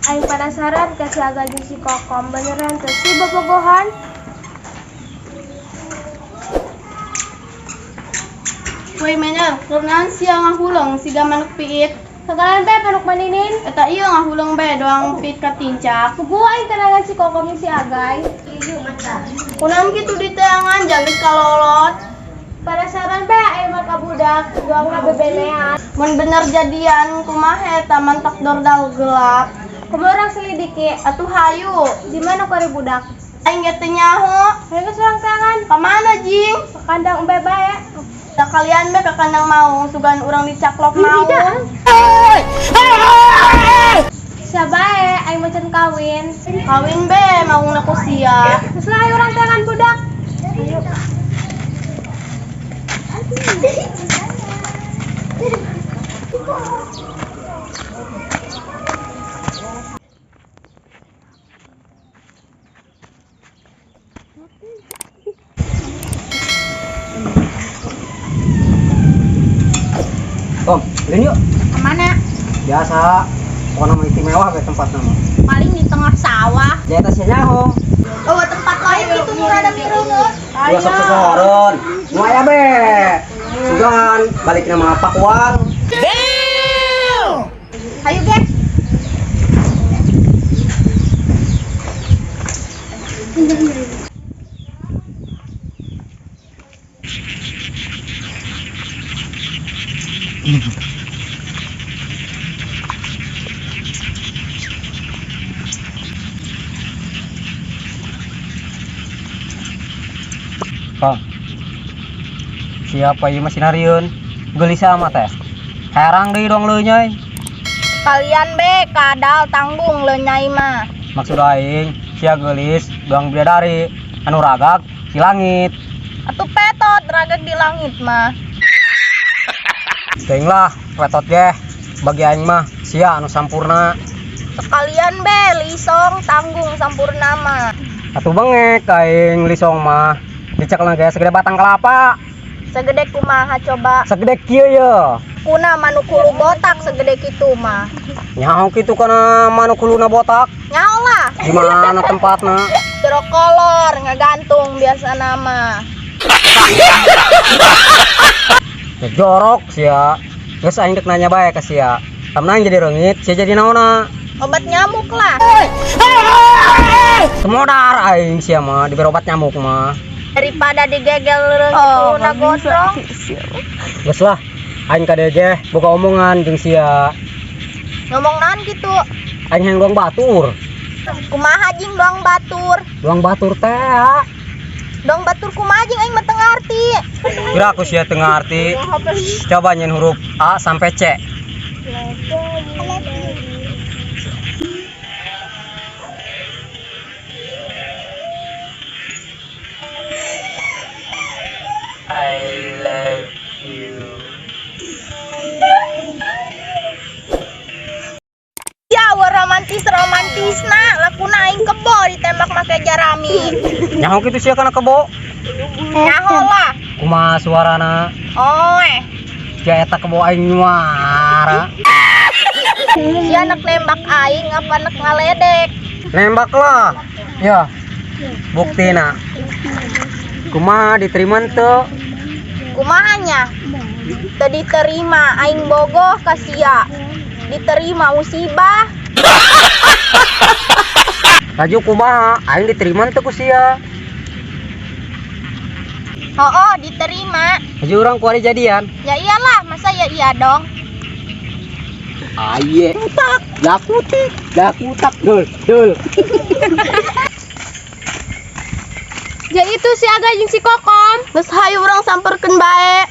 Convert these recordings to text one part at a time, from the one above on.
Aing penasaran ka si Aga jeung si Kokom, beneran teu sih bobogohan? Woi mener, kunaon sia ngahuleng siga manuk piit? Sakalan bae manuk maninin. Eta ieu ngahuleng bae doang piit katincak. Puguh aing teangan si Kokom jeung si Agay. Kunaon kitu diteangan janggeus kalolot? Penasaran bae aing mah ka budak, doangna bebenean. Mun bener jadian kumaha eta mantak dordal gelap? Kumaha urang selidiki? Atuh hayu. Di mana kari budak? Aing ge teu nyaho. Hayu geus urang teangan. Ka mana jing? Ka kandang embe bae. Da kalian bae ka kandang maung, sugan urang dicaklok maung. Sia bae aing mah can kawin. Kawin bae maungna ku sia. Geus lah hayu urang teangan budak. Hayu. Kom, ulin yuk. Kemana? Biasa, pokoknya mah istimewa ke tempat nama. Paling di tengah sawah. Di atasnya nyaho. Oh, tempat lain gitu nu rada mireungeut. Dua sok sosoron. Nu aya be. Sugan balik nama Pakuang. Damn! Hayu ge. Kang, siapa ieu masih narieun? Gelisah amat teh. Herang deui dong leunyai. Kalian be kadal tanggung leunyai mah. Maksud aing sia geulis doang bidadari anu ragak di langit. Atuh petot ragak di langit mah. Teuing lah petot ge. Bagi aing mah sia anu sampurna. Sekalian be lisong tanggung sampurna mah. Atuh bengek aing lisong mah. Dicekel ge segede batang kelapa. Segede kumaha coba? Segede kieu ye. Kuna manuk hulu botak segede kitu mah. Nyaho kitu kana manuk huluna botak? Nyaho lah. Di mana tempatna? Jero kolor ngagantung biasa nama. Ya jorok sia. Geus aing dek nanya bae ka sia. Lamun aing jadi reungit, sia jadi naonna? Obat nyamuk lah. Semodar aing sia mah dibere obat nyamuk mah. Daripada digegel reungit huluna gondrong. Geus lah, aing ka dieu ge boga omongan jeung sia. Ngomong naon kitu? Aing hayang doang batur. Kumaha jing doang batur? Doang batur teh. Doang batur kumaha jing aing mah teu ngarti. Geura aku sia teu ngarti. Coba nyen huruf A sampai C. I love you. Ya, romantis romantisna, lakuna aing kebo ditembak make jarami. Nyaho kitu sia kana kebo? Nyaho lah. Kumaha suarana? Oe. Sia eta kebo aing nyuara. Sia nek nembak aing apa nek ngaledek? Nembak lah. Ya. Buktina. Kumaha diterima teu? Kumahanya? Teu diterima aing bogoh ka sia. Diterima musibah. Laju kumaha? Aing diterima teu ku sia? Oh, diterima. Laju urang kuari jadian. Ya iyalah, masa ya iya dong. Aye. Kutak, lakutik, lakutak, dul, dul. Ya itu si Aga jeung si Kokom. Geus hayu urang samperkeun bae.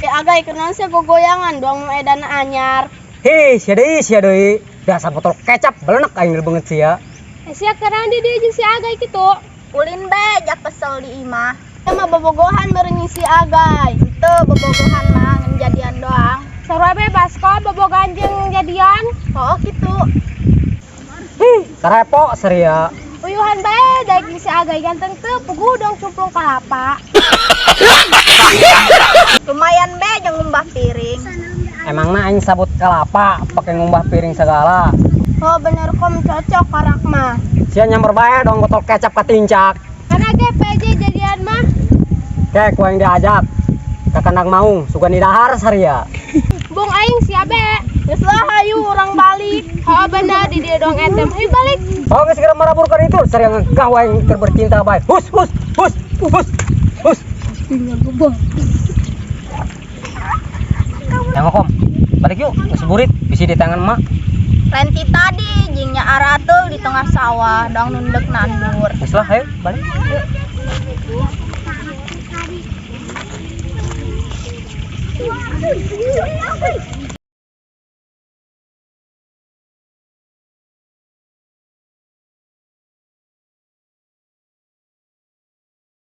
Si Agay kunaon sia gogoyangan doang nu edan anyar. Hei, sia deui, sia deui. Dasar botol kecap belenek aing leungeut sia. Sia kunaon di dieu jeung si Agay kitu? Ulin bae jak kesel di imah. Sama bobogohan bareng si Agay. Teu bobogohan mah ngan jadian doang. Sarua bebas kok bobogohan jeung jadian. Oh kitu. Hih, karepo seria. Uyuhan bae daek jeung si Agay ganteng teu puguh dong cumplung kalapa. Lumayan be jeung ngumbah piring. Emangna aing sabut kelapa pakai ngumbah piring segala. Oh bener Kom, cocok karak mah. Sia nyamper bae dong botol kecap katincak. Karena ge PJ jadian mah. Kek ku aing diajak ke kandang maung sugan didahar saria. Bung aing sia be. Geus lah hayu urang balik. Oh bener di dieu dong etem. Hayu balik. Oh geus segera maraburkan itu saria ngegah aing keur bercinta bae. Hus hus hus hus hus. Yang Kom, balik yuk, geus burit bisi di tangan emak. Lain ti tadi jingnya arateul di tengah sawah dong nundek nandur. Geus lah, ayo balik. Yuk.